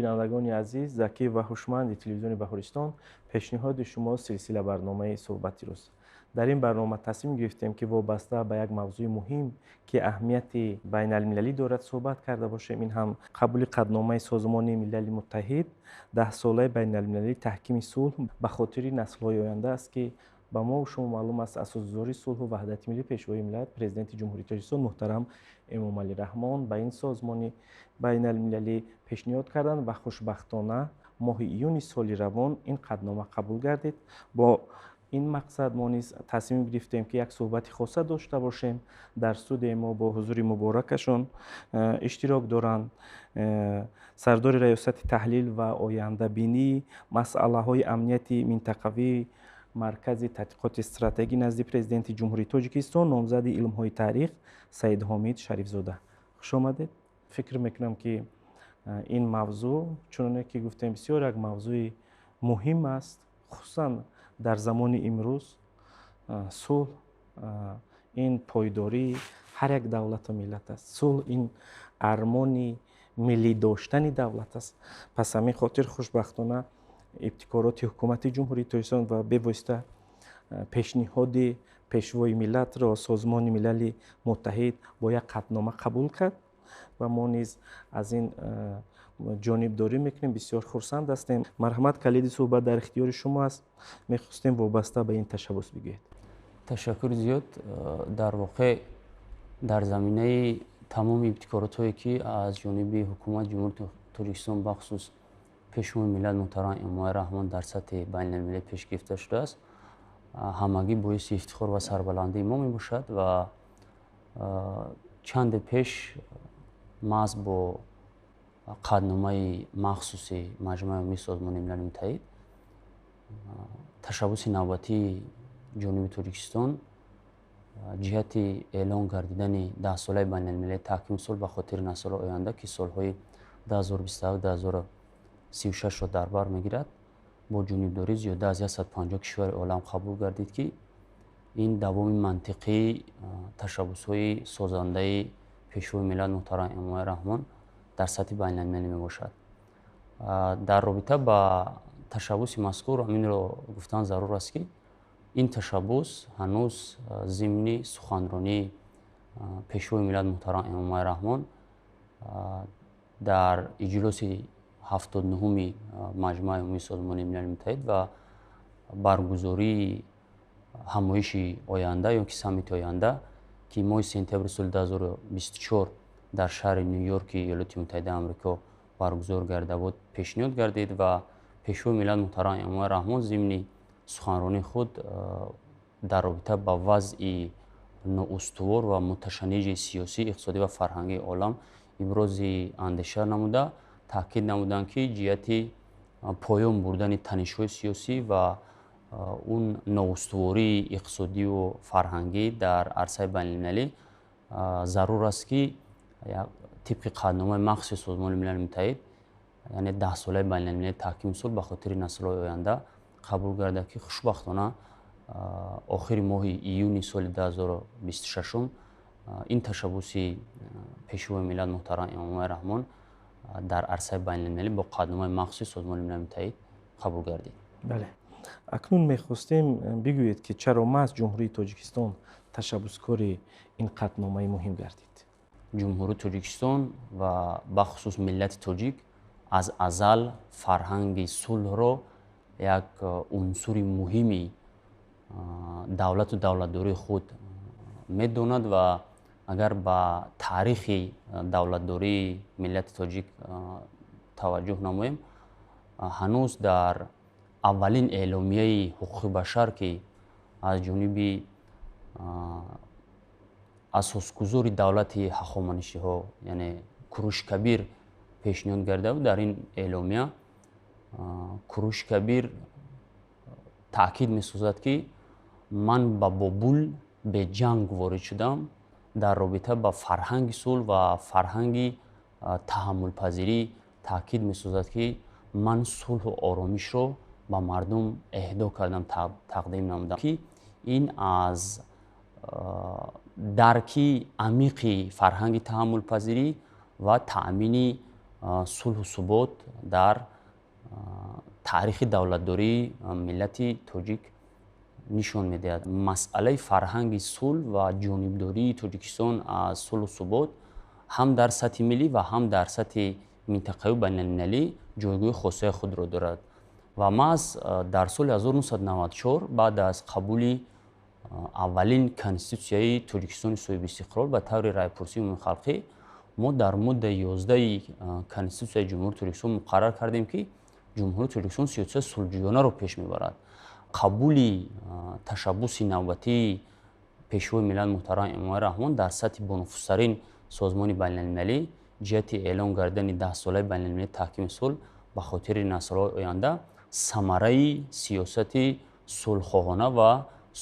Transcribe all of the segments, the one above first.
Бинандагони азиз, закӣ ва ҳушманди телевизиони Баҳористон, пешниҳоди шумо силсила барномаи «Суҳбати рӯз». Дар ин барнома тасмим гирифтем, ки вобаста ба як мавзӯи муҳим, ки аҳамияти байналмилалӣ дорад, суҳбат карда бошем. Ин ҳам қабули қатъномаи Созмони Милали Муттаҳид 10-солаи байналмилалии таҳкими сулҳ ба хотири наслҳои оянда аст, ки ба мо шумо маълум аст, асосгузори сулҳу ваҳдати миллӣ, Пешвои миллат, Президенти Ҷумҳурии Тоҷикистон муҳтарам Эмомалӣ Раҳмон ба ин созмони байналмилалӣ пешниҳод карданд ва хушбахтона моҳи июни соли равон ин қатънома қабул гардид. Бо ин мақсад мо низ тасмим гирифтем, ки як суҳбати хоса дошта бошем. Дар студияи мо бо ҳузури муборакашон иштирок доранд сардори Раёсати таҳлил ва ояндабинии масъалаҳои амнияти минтақавӣ, Маркази тадқиқоти стратегӣ назди Президенти Ҷумҳурии Тоҷикистон, номзади илмҳои таърих Саидҳомид Шарифзода. Хуш омадед. Фикр мекунам, ки ин мавзӯъ, чуноне ки гуфтем, бисёр як мавзӯи муҳим аст, хусусан дар замони имрӯз. Сулҳ ин пойдории ҳар як давлату миллат аст. Сулҳ ин армони миллӣ доштани давлат аст. Пас ҳамин хотир, хушбахтона, ибтикороти Ҳукумати Ҷумҳурии Тоҷикистон ва бевосита пешниҳоди Пешвои миллатро Созмони Милали Муттаҳид бо як қатънома қабул кард ва мо низ аз ин ҷонибдорӣ мекунем, бисёр хурсанд ҳастем. Марҳамат, калиди суҳбат дар ихтиёри шумо аст. Мехостем вобаста ба ин ташаббус бигӯед. Ташаккури зиёд. Дар воқеъ, дар заминаи тамоми ибтикоротҳое, ки аз ҷониби Ҳукумати Ҷумҳурии Тоҷикистон, бахусус Пешвои миллат муҳтарам Эмомалӣ Раҳмон, дар сатҳи байналмилалӣ пеш гирифта шудааст, ҳамагӣ боиси ифтихор ва сарбаландии мо мебошад. Ва чанде пеш маҳз бо қатъномаи махсуси Маҷмӯаи Умумии Созмони Милали Муттаҳид ташаббуси навбатии ҷониби Тоҷикистон ҷиҳати эълон гардидани 10-солаи байналмилалии таҳкими сулҳ ба хотири наслҳои оянда, ки солҳои 2027-2036-ро дар бар мегирад, бо ҷонибдории зиёда аз 150 кишвари олам қабул гардид, ки ин давоми мантиқии ташаббусҳои созандаи Пешвои миллат муҳтарам Эмомалӣ Раҳмон дар сатҳи байналмилалӣ мебошад. Дар робита ба ташаббуси мазкур ҳаминро гуфтан зарур аст, ки ин ташаббус ҳанӯз зимни суханронии Пешвои миллат муҳтарам Эмомалӣ Раҳмон дар иҷлоси 79-уми Маҷмӯаи Умумии Созмони Милали Муттаҳид ва баргузории ҳамоиши оянда ё ки саммити оянда, ки моҳи сентябри соли 2024 дар шаҳри Ню-Йорки Иёлоти Муттаҳидаи Амрико баргузор гарда буд, пешниҳод гардид. Ва Пешвои миллат муҳтарам Эмомалӣ Раҳмон зимни суханронии худ дар робита ба вазъи ноустувор ва муташанниҷи сиёсӣ, иқтисодӣ ва фарҳангии олам ибрози андеша намуда, таъкид намуданд, ки ҷиҳати поён бурдани танишҳои сиёсӣ ва он ноустувории иқтисодию фарҳангӣ дар арсаи байналмилалӣ зарур аст, ки тибқи қатъномаи махсуси Созмони Милали Муттаҳид, яъне 10-солаи байналмилалии таҳкими сулҳ ба хотири наслҳои оянда қабул гардад, ки хушбахтона охири моҳи июни соли 2026 ин ташаббуси Пешвои миллат муҳтарам Эмомалӣ Раҳмон дар арсаи байналмилалӣ бо қатъномаи махсуси Созмони Милали Муттаҳид қабул гардид. Бале, акнун мехостем бигӯед, ки чаро маҳз Ҷумҳурии Тоҷикистон ташаббускори ин қатъномаи муҳим гардид? Ҷумҳурии Тоҷикистон ва бахусус миллати тоҷик аз азал фарҳанги сулҳро як унсури муҳими давлату давлатдории худ медонад. Ва агар ба таърихи давлатдории миллати тоҷик таваҷҷӯҳ намоем, ҳанӯз дар аввалин эъломияи ҳуқуқи башар, ки аз ҷониби асосгузори давлати Ҳахоманишиҳо, яъне Куруши Кабир, пешниҳод гардида буд, дар ин эъломия Куруши Кабир таъкид месозад, ки ман ба Бобул беҷанг ворид шудам. Дар робита ба фарҳанги сулҳ ва фарҳанги таҳаммулпазирӣ таъкид месозад, ки ман сулҳу оромишро ба мардум эҳдо кардам, тақдим намудам, ки ин аз дарки амиқи фарҳанги таҳаммулпазирӣ ва таъмини сулҳу субот дар таърихи давлатдории миллати тоҷик нишон медиҳад. Масъалаи фарҳанги сулҳ ва ҷонибдории Тоҷикистон аз сулҳу субот ҳам дар сатҳи миллӣ ва ҳам дар сатҳи минтақавию байналмилалӣ ҷойгоҳи хосаи худро дорад. Ва маҳз дар соли 1994 баъд аз қабули аввалин конститутсияи Тоҷикистони соҳибистиқлол ба таври раъйпурсии умумихалқӣ мо дар моддаи 11 Конститутсияи Ҷумҳурии Тоҷикистон муқаррар кардем, ки Ҷумҳурии Тоҷикистон сиёсати сулҳҷӯёнаро пеш мебарад. Қабули ташаббуси навбатии Пешвои миллат муҳтарам Эмомалӣ Раҳмон дар сатҳи бонуфузтарин созмони байналмилалӣ ҷиҳати эълон гардидани 10-солаи байналмилалии таҳкими сулҳ ба хотири наслҳои оянда самараи сиёсати сулҳхоҳона ва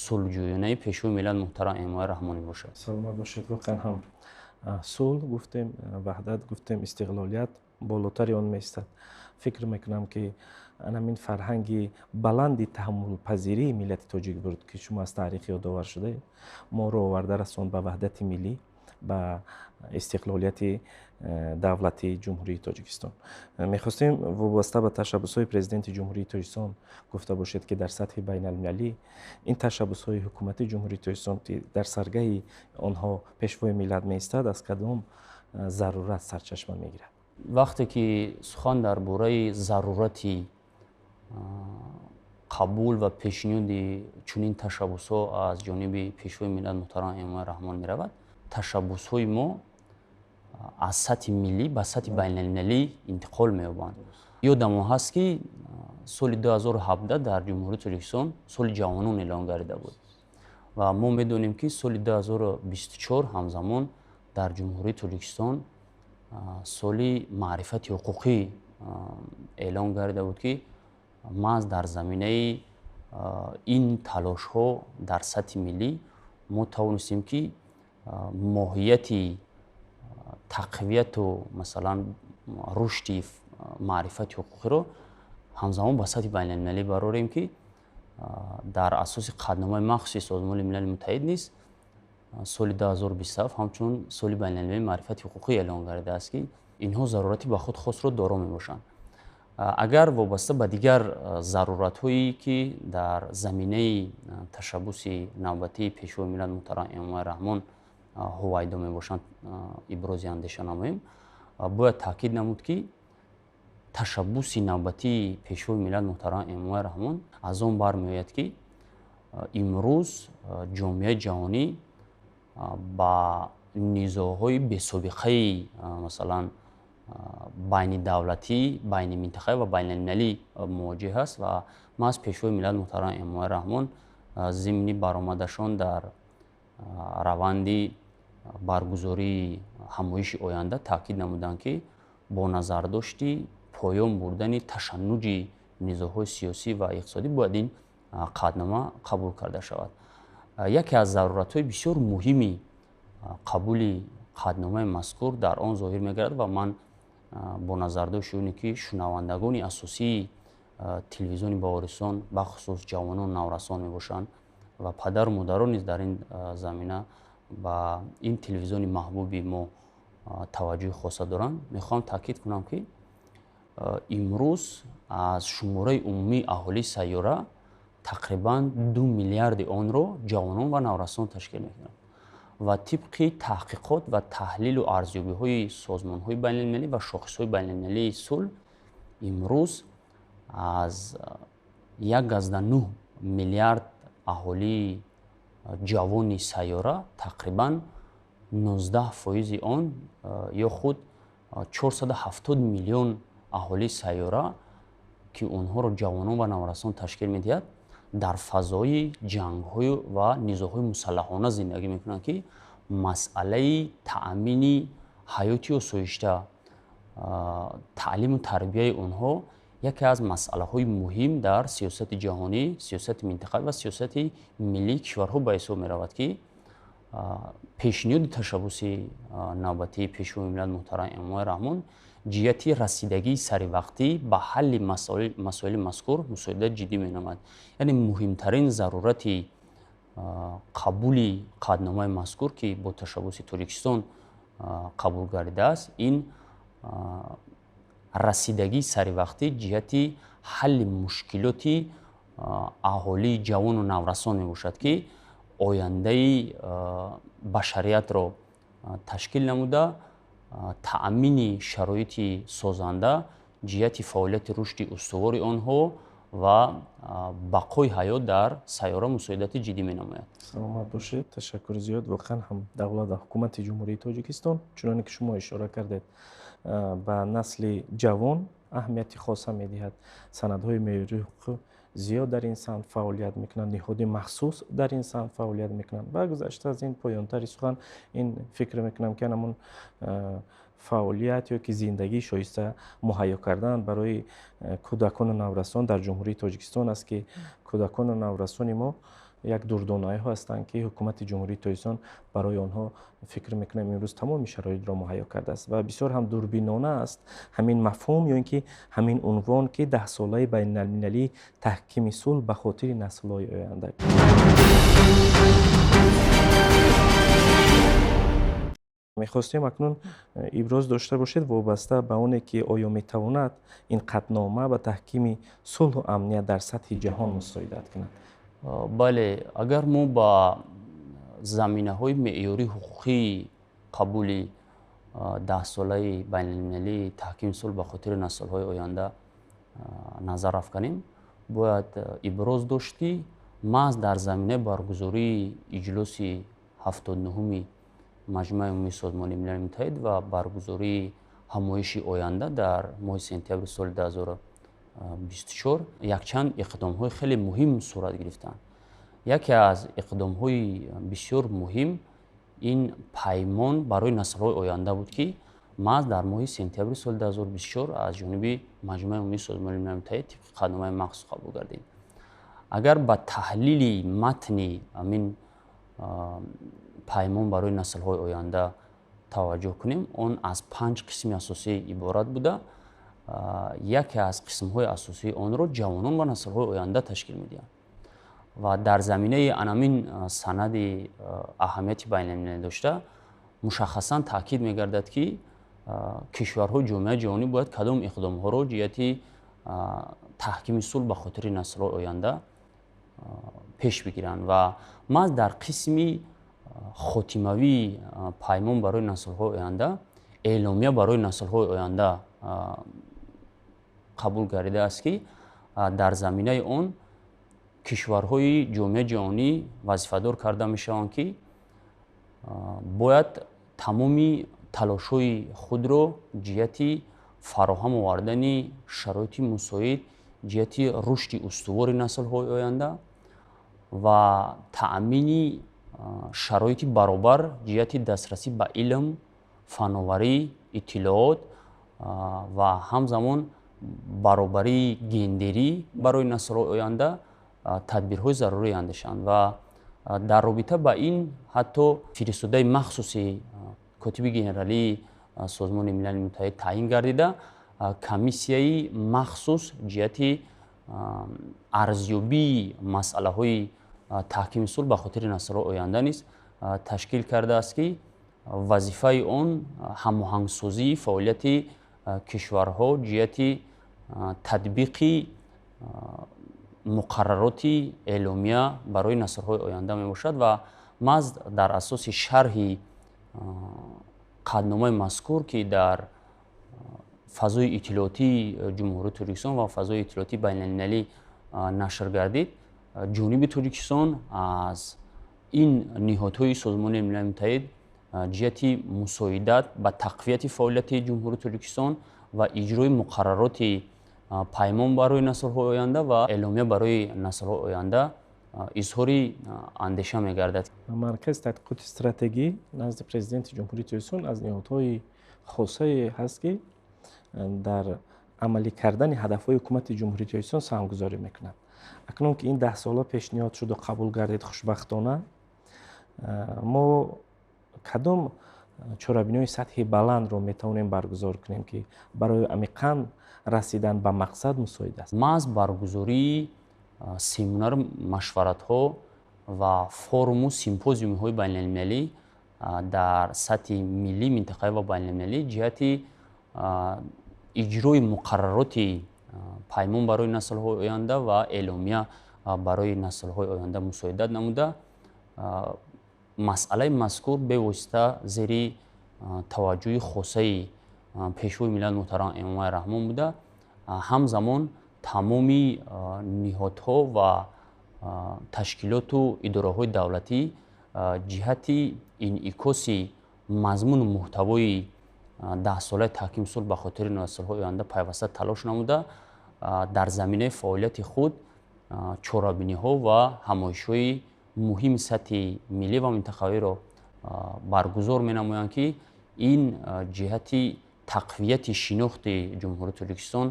сулҳҷӯёнаи Пешвои миллат муҳтарам Эмомалӣ Раҳмон мебошад. Саломат бошед. Воқеан ҳам сулҳ гуфтем, ваҳдат гуфтем, истиқлолият болотари он меистад. Фикр мекунам, ки анамин фарҳанги баланди таҳаммулпазирии миллати тоҷик буд, ки шумо аз таърих ёдовар шудаед, моро оварда расонд ба ваҳдати миллӣ, ба истиқлолияти давлатии Ҷумҳурии Тоҷикистон. Мехостем вобаста ба ташаббусҳои Президенти Ҷумҳурии Тоҷикистон гуфта бошед, ки дар сатҳи байналмилалӣ ин ташаббусҳои ҳукумати Ҷумҳурии Тоҷикистон, ки дар саргаҳи онҳо Пешвои миллат меистад, аз кадом зарурат сарчашма мегирад? Вақте ки сухан дар бораи зарурати қабул ва пешниҳоди чунин ташаббусҳо аз ҷониби Пешвои миллат муҳтарам Эмомалӣ Раҳмон меравад, ташаббусҳои мо аз сатҳи миллӣ ба сатҳи байналмилалӣ интиқол меёбанд. Ёдамо ҳаст, ки соли 2017 дар Ҷумҳурии Тоҷикистон соли ҷавонон эълон гардида буд ва мо медонем, ки соли 2024 ҳамзамон дар Ҷумҳурии Тоҷикистон соли маърифати ҳуқуқӣ эълон гардида буд, ки маҳз дар заминаи ин талошҳо дар сатҳи миллӣ мо тавонистем, ки моҳияти тақвияту, масалан, рушди маърифати ҳуқуқиро ҳамзамон ба сатҳи байналмилалӣ барорем, ки дар асоси қатъномаи махсуси Созмони Милали Муттаҳид низ соли 2027 ҳамчун соли байналмилалии маърифати ҳуқуқӣ эълон гардидааст, ки инҳо зарурати ба худ хосро доро мебошанд. Агар вобаста ба дигар заруратҳое, ки дар заминаи ташаббуси навбатии Пешвои миллат муҳтарам Эмомалӣ Раҳмон ҳувайдо мебошанд, ибрози андеша намоем, бояд таъкид намуд, ки ташаббуси навбатии Пешвои миллат муҳтарам Эмомалӣ Раҳмон аз он бармеояд, ки имрӯз ҷомеаи ҷаҳонӣ ба низоъҳои бесобиқаи, масалан, байни давлатӣ, байни минтақавӣ ва байналмилалӣ мувоҷеҳ аст ва маҳз Пешвои миллат муҳтарам Эмомалӣ Раҳмон зимни баромадашон дар раванди баргузории ҳамоиши оянда таъкид намуданд, ки бо назардошти поён бурдани ташаннуҷи низоъҳои сиёсӣ ва иқтисодӣ бояд ин қатънома қабул карда шавад. Яке аз заруратҳои бисёр муҳими қабули қатъномаи мазкур дар он зоҳир мегардад ва ман бо назардошти оне, ки шунавандагони асосии телевизиони Баҳористон бахусус ҷавонон, наврасон мебошанд ва падару модарон низ дар ин замина ба ин телевизиони маҳбуби мо таваҷҷӯҳи хоса доранд, мехоҳам таъкид кунам, ки имрӯз аз шумораи умумии аҳолии сайёра тақрибан 2 миллиарди онро ҷавонон ва наврасон ташкил мекунанд ва тибқи таҳқиқот ва таҳлилу арзёбиҳои созмонҳои байналмилалӣ ва шохисҳои байналмилалии сулҳ имрӯз аз 1,9 миллиард аҳолии ҷавони сайёра тақрибан 19 фоизи он ё худ 470 миллион аҳолии сайёра, ки онҳоро ҷавонон ва наврасон ташкил медиҳад, дар фазои ҷангҳою ва низоъҳои мусаллаҳона зиндагӣ мекунанд, ки масъалаи таъмини ҳаёти осоишта, таълиму тарбияи онҳо яке аз масъалаҳои муҳим дар сиёсати ҷаҳонӣ, сиёсати минтақавӣ ва сиёсати миллии кишварҳо ба ҳисоб меравад, ки пешниҳоди ташаббуси навбатии Пешвои миллат муҳтарам Эмомалӣ Раҳмон ҷиҳати расидагии саривақтӣ ба ҳалли масоили мазкур мусоидат ҷиддӣ менамояд. Яъне муҳимтарин зарурати қабули қатъномаи мазкур, ки бо ташаббуси Тоҷикистон қабул гардидааст, ин Расидагии саривақтӣ ҷиҳати ҳалли мушкилоти аҳолии ҷавону наврасон мебошад, ки ояндаи башариятро ташкил намуда, таъмини шароити созанда ҷиҳати фаъолияти рушди устувори онҳо ва бақои ҳаёт дар сайёра мусоидати ҷиддӣ менамояд. Саломат бошед, ташаккури зиёд. Воқеан ҳам давлат ва ҳукумати Ҷумҳурии Тоҷикистон, чуноне ки шумо ишора кардед, ба насли ҷавон аҳамияти хоса медиҳад. Санадҳои меъёрии ҳуқуқӣ зиёд дар ин самт фаъолият мекунанд, ниҳоди махсус дар ин самт фаъолият мекунанд. Ва гузашта аз ин, поёнтари сухан ин фикр мекунам, ки ҳамон фаъолият ё ки зиндагии шоиста муҳайё кардан барои кӯдакону наврасон дар Ҷумҳурии Тоҷикистон аст, ки кӯдакону наврасони мо як дурдонаҳо ҳастанд, ки ҳукумати Ҷумҳурии Тоҷикистон барои онҳо, фикр мекунам, имрӯз тамоми шароитро муҳайё кардааст. Ва бисёр ҳам дурбинона аст ҳамин мафҳум ё ин ки ҳамин унвон, ки даҳсолаи байналмилалии таҳкими сулҳ ба хотири наслҳои оянда. Мехостем акнун иброз дошта бошед вобаста ба оне, ки оё метавонад ин қатънома ба таҳкими сулҳу амният дар сатҳи ҷаҳон мусоидат кунад? Бале, агар мо ба заминаҳои меъёрии ҳуқуқии қабули даҳсолаи байналмилалии таҳкими сулҳ ба хотири наслҳои оянда назар афканем, бояд иброз дошт, ки маҳз дар заминаи баргузории иҷлоси 79-уми Маҷмӯаи Умумии Созмони Милали Муттаҳид ва баргузории ҳамоиши оянда дар моҳи сентябри соли 2024 якчанд иқдомҳои хеле муҳим сурат гирифтанд. Яке аз иқдомҳои бисёр муҳим ин паймон барои наслҳои оянда буд, ки маҳз дар моҳи сентябри соли 2024 аз ҷониби Маҷмӯаи Умумии Созмони Милали Муттаҳид тибқи қатъномаи махсус қабул гардид. Агар ба таҳлили матни ҳамин паймон барои наслҳои оянда таваҷҷӯҳ кунем, он аз 5 қисми асосӣ иборат буда, яке аз қисмҳои асосии онро ҷавонон ва наслҳои оянда ташкил медиҳанд. Ва дар заминаи анамин санади аҳамияти байналмилалӣ дошта мушаххасан таъкид мегардад, ки кишварҳои ҷомеаи ҷаҳонӣ бояд кадом иқдомҳоро ҷиҳати таҳкими сулҳ ба хотири наслҳои оянда пеш бигиранд. Ва маҳз дар қисми хотимавии паймон барои наслҳои оянда эъломия барои наслҳои оянда қабул гардидааст, ки дар заминаи он кишварҳои ҷомеаи ҷаҳонӣ вазифадор карда мешаванд, ки бояд тамоми талошҳои худро ҷиҳати фароҳам овардани шароити мусоид ҷиҳати рушди устувори наслҳои оянда ва таъмини шароити баробар ҷиҳати дастрасӣ ба илм, фановарӣ, иттилоот ва ҳамзамон баробарии гендерӣ барои наслҳои оянда тадбирҳои зарурӣ андешанд. Ва дар робита ба ин ҳатто фиристодаи махсуси котиби генералии Созмони Милали Муттаҳид таъин гардида, комиссияи махсус ҷиҳати арзёбии масъалаҳои таҳкими сулҳ ба хотири наслҳои оянда низ ташкил кардааст, ки вазифаи он ҳамоҳангсозии фаъолияти кишварҳо ҷиҳати татбиқи муқаррароти эъломия барои наслҳои оянда мебошад. Ва маҳз дар асоси шарҳи қатъномаи мазкур, ки дар фазои иттилоотии Ҷумҳурии Тоҷикистон ва фазои иттилоотии байналмилалӣ нашр гардид, ҷониби Тоҷикистон аз ин ниҳодҳои Созмони Милали Муттаҳид ҷиҳати мусоидат ба тақвияти фаъолияти Ҷумҳурии Тоҷикистон ва иҷрои муқаррароти паймон барои наслҳои оянда ва эъломия барои наслҳои оянда изҳори андеша мегардад. Маркази тадқиқоти стратегӣ назди Президенти Ҷумҳурии Тоҷикистон аз ниҳодҳои хосае ҳаст, ки дар амалӣ кардани ҳадафҳои ҳукумати Ҷумҳурии Тоҷикистон саҳмгузорӣ мекунад. Акнун ки ин даҳсола пешниҳод шуду қабул гардид, хушбахтона, мо кадом чорабиниҳои сатҳи баландро метавонем баргузор кунем, ки барои амиқан расидан ба мақсад мусоид аст? Маҳз баргузории семинару машваратҳо ва форуму симпозиумҳои байналмилалӣ дар сатҳи миллӣ, минтақавӣ ва байналмилалӣ ҷиҳати иҷрои муқаррароти паймон барои наслҳои оянда ва эъломия барои наслҳои оянда мусоидат намуда, масъалаи мазкур бевосита зери таваҷҷӯҳи хосаи Пешвои миллат муҳтарам Эмомалӣ Раҳмон буда, ҳамзамон тамоми ниҳодҳо ва ташкилоту идораҳои давлатӣ ҷиҳати инъикоси мазмуну муҳтавои 10-солаи таҳкими сулҳ ба хотири наслҳои оянда пайваста талош намуда, дар заминаи фаъолияти худ чорабиниҳо ва ҳамоишҳои муҳими сатҳи миллӣ ва минтақавиро баргузор менамоянд, ки ин ҷиҳати тақвияти шинохти Ҷумҳурии Тоҷикистон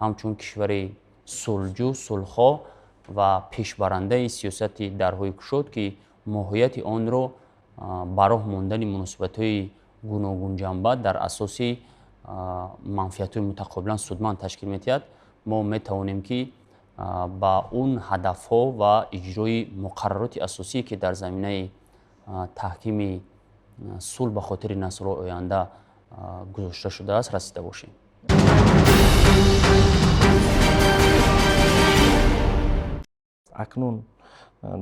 ҳамчун кишвари сулҳҷӯ, сулҳхоҳ ва пешбарандаи сиёсати дарҳои кушод, ки моҳияти онро ба роҳ мондани муносибатҳои гуногунҷанба дар асоси манфиатҳои мутақобилан судманд ташкил медиҳад, мо метавонем, ки ба он ҳадафҳо ва иҷрои муқаррароти асосие, ки дар заминаи таҳкими сулҳ ба хотири наслҳои оянда гузошта шудааст, расида бошем. Акнун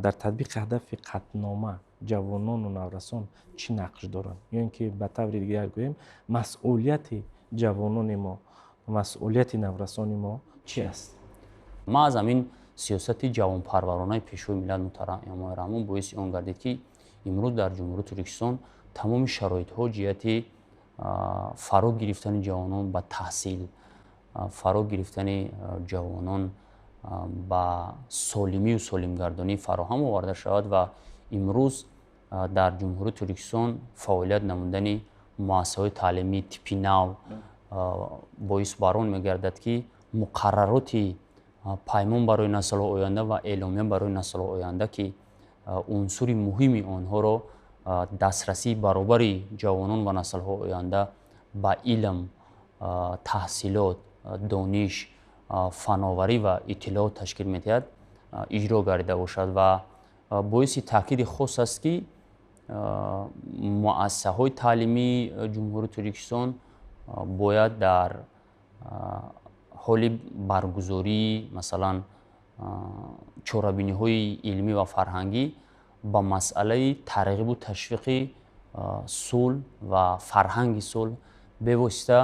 дар татбиқи ҳадафи қатънома ҷавонону наврасон чӣ нақш доранд? Ё ин ки ба таври дигар гӯем, масъулияти ҷавонони мо, масъулияти наврасони мо чӣ аст? Маҳз ҳамин сиёсати ҷавонпарваронаи Пешвои миллат муҳтарам Эмомалӣ Раҳмон боиси он гардид, ки имрӯз дар Ҷумҳурии Тоҷикистон тамоми шароитҳо ҷиҳати фаро гирифтани ҷавонон ба таҳсил, фаро гирифтани ҷавонон ба солимию солимгардонӣ фароҳам оварда шавад ва имрӯз дар Ҷумҳурии Тоҷикистон фаъолият намудани муассисаҳои таълимии типи нав боис бар он мегардад, ки муқаррароти паймон барои наслҳои оянда ва эъломия барои наслҳои оянда, ки унсури муҳими онҳоро дастрасии баробари ҷавонон ва наслҳои оянда ба илм, таҳсилот, дониш, фановарӣ ва иттилоот ташкил медиҳад, иҷро гардида бошад. Ва боиси таъкиди хос аст, ки муассисаҳои таълимии Ҷумҳурии Тоҷикистон бояд дар ҳоли баргузории, масалан, чорабиниҳои илмӣ ва фарҳангӣ ба масъалаи тарғибу ташвиқи сулҳ ва фарҳанги сулҳ, бевосита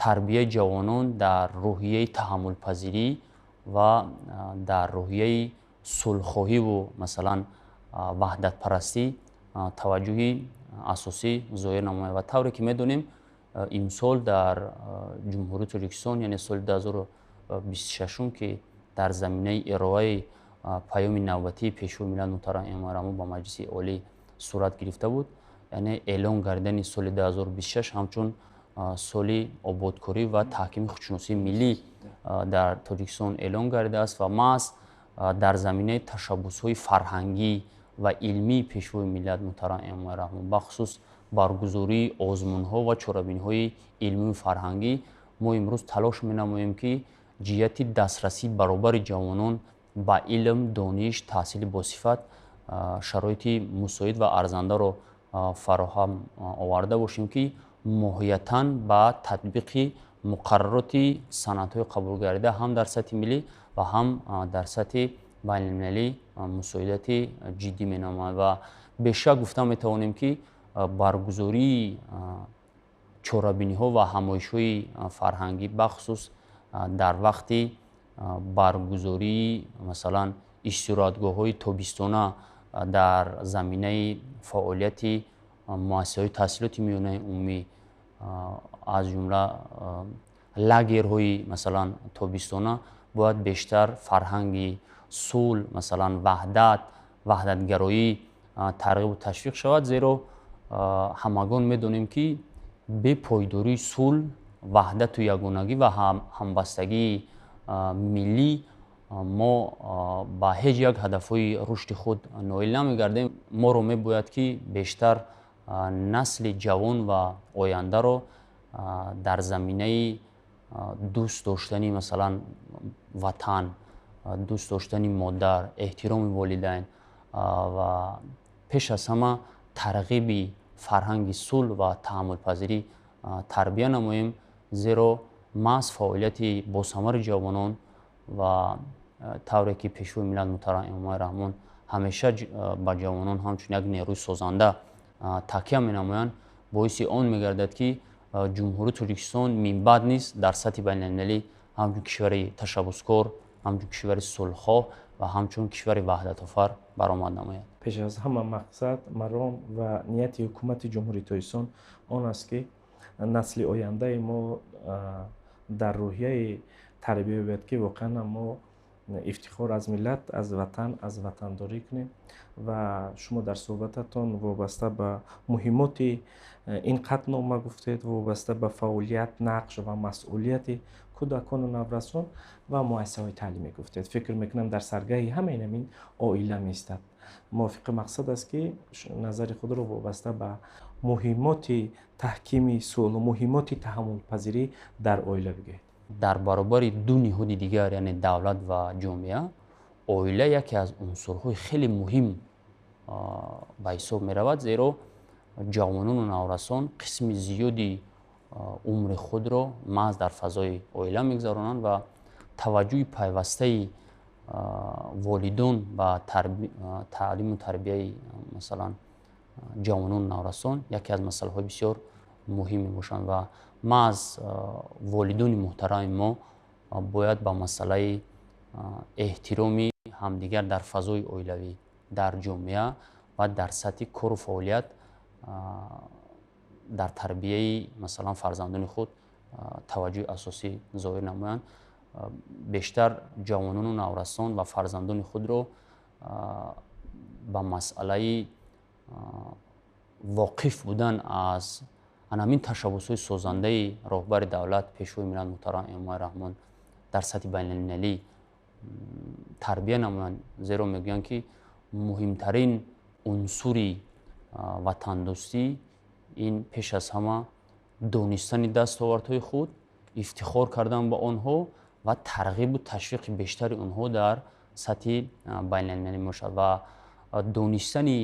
тарбияи ҷавонон дар рӯҳияи таҳаммулпазирӣ ва дар рӯҳияи сулҳхоҳиву, масалан, ваҳдатпарастӣ таваҷҷӯҳи асосӣ зоҳир намояд. Ва тавре ки медонем, имсол дар Ҷумҳурии Тоҷикистон, яъне соли 2026, ки дар заминаи ироаи паёми навбатии Пешвои миллат муҳтарам Эмомалӣ Раҳмон ба Маҷлиси Олӣ сурат гирифта буд, яъне эълон гардидани соли 2026 ҳамчун соли ободкорӣ ва таҳкими худшиносии миллӣ дар Тоҷикистон эълон гардидааст ва маҳз дар заминаи ташаббусҳои фарҳангӣ ва илмии Пешвои миллат муҳтарам Эмомалӣ Раҳмон, бахусус баргузории озмунҳо ва чорабиниҳои илмию фарҳангӣ, мо имрӯз талош менамоем, ки ҷиҳати дастрасии баробари ҷавонон ба илм, дониш, таҳсили босифат шароити мусоид ва арзандаро фароҳам оварда бошем, ки моҳиятан ба татбиқи муқаррароти санадҳои қабулгардида ҳам дар сатҳи миллӣ ва ҳам дар сатҳи байналмилалӣ мусоидати ҷиддӣ менамояд. Ва бешак гуфта метавонем, ки баргузории чорабиниҳо ва ҳамоишҳои фарҳангӣ, бахусус дар вақти баргузории, масалан, истироҳатгоҳҳои тобистона дар заминаи фаъолияти муассисаҳои таҳсилоти миёнаи умумӣ, аз ҷумла лагерҳои, масалан, тобистона, бояд бештар фарҳанги сулҳ, масалан, ваҳдат, ваҳдатгароӣ тарғибу ташвиқ шавад, зеро ҳамагон медонем, ки бепойдории сулҳ, ваҳдату ягонагӣ ва ҳамбастагии миллӣ мо ба ҳеҷ як ҳадафҳои рушди худ ноил намегардем. Моро мебояд, ки бештар насли ҷавон ва ояндаро дар заминаи дӯст доштани, масалан, ватан, дӯст доштани модар, эҳтироми волидайн ва пеш аз ҳама тарғиби фарҳанги сулҳ ва таҳаммулпазирӣ тарбия намоем. Зеро маҳз фаъолияти босамари ҷавонон ва тавре ки Пешвои миллат муҳтарам Эмомалӣ Раҳмон ҳамеша ба ҷавонон ҳамчун як нерӯи созанда такя менамоянд, боиси он мегардад, ки Ҷумҳурии Тоҷикистон минбаъд низ дар сатҳи байналмилалӣ ҳамчун кишвари ташаббускор, ҳамчун кишвари сулҳхоҳ ва ҳамчун кишвари ваҳдатофар баромад намояд. Пеш аз ҳама мақсад, маром ва нияти ҳукумати Ҷумҳурии Тоҷикистон он аст, ки насли ояндаи мо дар рӯҳияи тарбия ёбад, ки воқеан мо ифтихор аз миллат, аз ватан, аз ватандорӣ кунем. Ва шумо дар суҳбататон вобаста ба муҳимоти ин қатънома гуфтед, вобаста ба фаъолият, нақш ва масъулияти кӯдакону наврасон ва муассисаҳои таълимӣ гуфтед. Фикр мекунам, дар саргаҳи ҳамаи ин оила меистад. Мувофиқи мақсад аст, ки назари худро вобаста ба муҳимоти таҳкими сулҳ, муҳимоти таҳаммулпазирӣ дар оила бигӯед. Дар баробари ду ниҳоди дигар, яъне давлат ва ҷомеа, оила яке аз унсурҳои хеле муҳим ба ҳисоб меравад, зеро ҷавонону наврасон қисми зиёди умри худро маҳз дар фазои оила мегузаронанд ва таваҷҷӯҳи пайвастаи волидон ба таълиму тарбияи, масалан, ҷавонону наврасон яке аз масъалаҳои бисёр муҳим мебошанд. Ва маҳз волидони муҳтарами мо бояд ба масъалаи эҳтироми ҳамдигар дар фазои оилавӣ, дар ҷомеа ва дар сатҳи кору фаъолият дар тарбияи, масалан, фарзандони худ таваҷҷӯҳи асосӣ зоҳир намоянд. Бештар ҷавонону наврасон ва фарзандони худро ба масъалаи воқиф будан аз ҳамин ташаббусҳои созандаи роҳбари давлат, Пешвои миллат муҳтарам Эмомалӣ Раҳмон дар сатҳи байналмилалӣ тарбия намоянд, зеро мегӯянд, ки муҳимтарин унсури ватандӯстӣ ин пеш аз ҳама донистани дастовардҳои худ, ифтихор кардан ба онҳо ва тарғибу ташвиқи бештари онҳо дар сатҳи байналмилалӣ мебошад. Ва донистани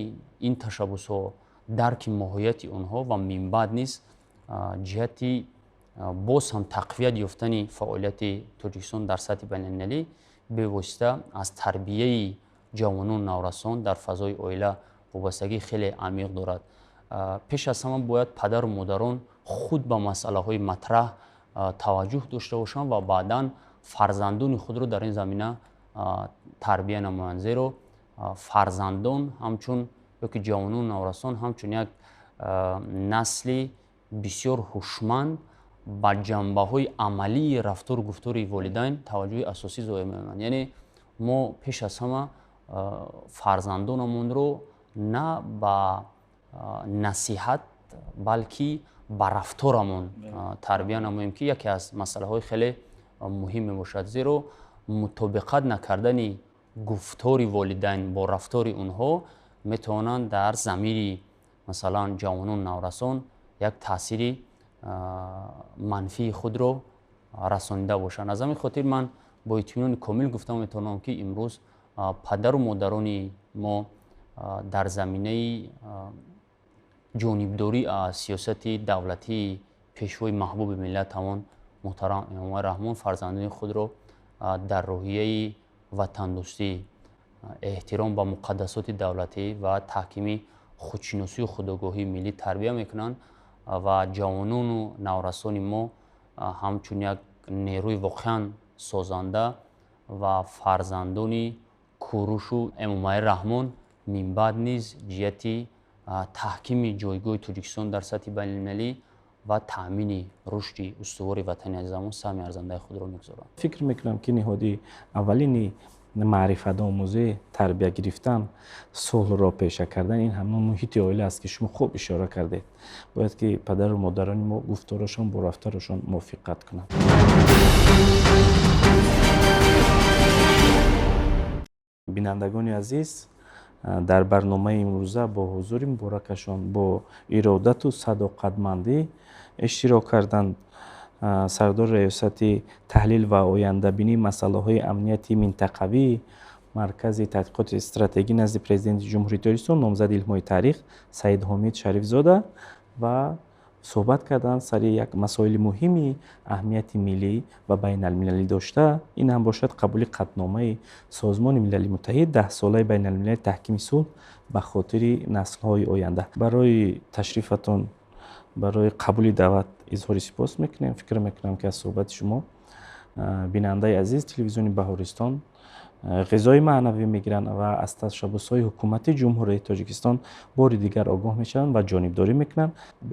ин ташаббусҳо, дарки моҳияти онҳо ва минбаъд низ ҷиҳати боз ҳам тақвият ёфтани фаъолияти Тоҷикистон дар сатҳи байналмилалӣ бевосита аз тарбияи ҷавонону наврасон дар фазои оила вобастагии хеле амиқ дорад. Пеш аз ҳама бояд падару модарон худ ба масъалаҳои матраҳ таваҷҷӯҳ дошта бошанд ва баъдан фарзандони худро дар ин замина тарбия намоянд, зеро фарзандон ҳамчун ёки ҷавонону наврасон ҳамчун як насли бисёр ҳушманд ба ҷанбаҳои амалии рафтору гуфтори волидайн таваҷҷӯҳи асосӣ зоҳир менамоянд. Яъне мо пеш аз ҳама фарзандонамонро на ба насиҳат, балки ба рафторамон тарбия намоем, ки яке аз масъалаҳои хеле муҳим мебошад, зеро мутобиқат накардани гуфтори волидайн бо рафтори онҳо метавонанд дар замири, масалан, ҷавонону наврасон як таъсири манфии худро расонида бошанд. Аз ҳамин хотир ман бо итминони комил гуфта метавонам, ки имрӯз падару модарони мо дар заминаи ҷонибдорӣ аз сиёсати давлатии Пешвои маҳбуби миллат ҳамон муҳтарам Эмомалӣ Раҳмон фарзандони худро дар рӯҳияи ватандӯстӣ, эҳтиром ба муқаддасоти давлатӣ ва таҳкими худшиносию худогоҳии миллӣ тарбия мекунанд. Ва ҷавонону наврасони мо ҳамчун як нерӯи воқеан созанда ва фарзандони Курушу Эмомалӣ Раҳмон минбаъд низ ҷиҳати таҳкими ҷойгоҳи Тоҷикистон дар сатҳи байналмилалӣ ва таъмини рушди устувори ватани азизамон саҳми арзандаи худро мегузоранд. Фикр мекунам, ки ниҳоди аввалини маърифатомӯзӣ, тарбия гирифтан, сулҳро пеша кардан ин ҳамон муҳити оила аст, ки шумо хуб ишора кардед. Бояд ки падару модарони мо гуфторашон бо рафторашон мувофиқат кунанд. Бинандагони азиз, дар барномаи имрӯза бо ҳузури муборакашон, бо иродату садоқатмандӣ иштирок карданд сардори раёсати таҳлил ва ояндабинии масъалаҳои амнияти минтақавии Маркази тадқиқоти стратегӣ назди Президенти Ҷумҳурии Тоҷикистон, номзади илмҳои таърих Саидҳомид Шарифзода ва Суҳбат карданд сари як масоили муҳими аҳамияти миллӣ ва байналмилалӣ дошта. Ин ҳам бошад қабули қатъномаи Созмони Милали Муттаҳид, 10-солаи байналмилали таҳкими сулҳ ба хотири наслҳои оянда. Барои ташрифатон, барои қабули даъват изҳори сипос мекунем. Фикр мекунам, ки аз суҳбати шумо бинандаи азиз телевизиони Баҳористон ғизои маънавӣ мегиранд ва аз ташаббусҳои ҳукумати Ҷумҳурии Тоҷикистон бори дигар огоҳ мешаванд ва ҷонибдорӣ мекунанд.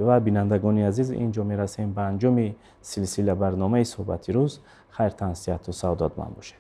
Ва бинандагони азиз, ин ҷо мерасем ба анҷоми силсила барномаи суҳбати рӯз. Хайр, тансиҳату саодатманд бошед.